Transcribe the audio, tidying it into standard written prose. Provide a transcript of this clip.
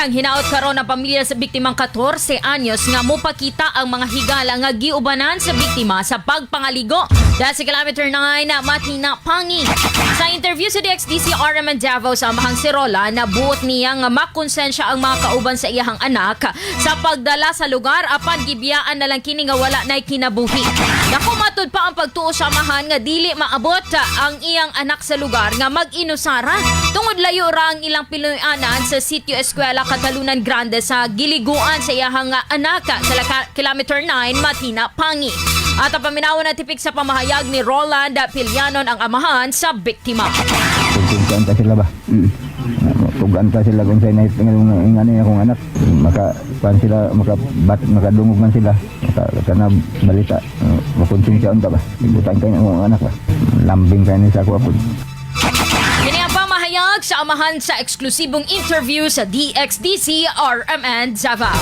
Nang hinaot karon ang pamilya sa biktimang 14 anyos nga mopakita ang mga higala nga giubanan sa biktima sa pagpangaligo dahil sa kilometer 9 na Matina Pangi. Sa interview sa DXDC RMN Davao sa amahang si Rola, nabuot niya nga makonsensya ang mga kauban sa iyahang anak sa pagdala sa lugar, apan gibiyaan na lang kini nga wala nay kinabuhi. Dako matud pa ang pagtuo sa amahan nga dili maabot ang iyang anak sa lugar nga mag-inusara tungod layo ra ang ilang pinuy-anan sa Sitio Eskwela, Catalunan Grande sa giliguan sa iyahang anak sa kilometer 9 Matina Pangi. At ang paminawon na tipik sa pamahayag ni Roland Pilianon, ang amahan sa biktima. Tugaan ta sila ba? Tugaan ta sila kung sa'yo nahit ng ano akong anak. Maka, kuan sila, maka, bat, makadungog man sila. Maka, kana balita. Makonsensya unta ba? Ibutan kayo akong anak ba? Lambing kayo ni sa ako apod. Kini ang pamahayag sa amahan sa eksklusibong interview sa DXDC RMN Davao.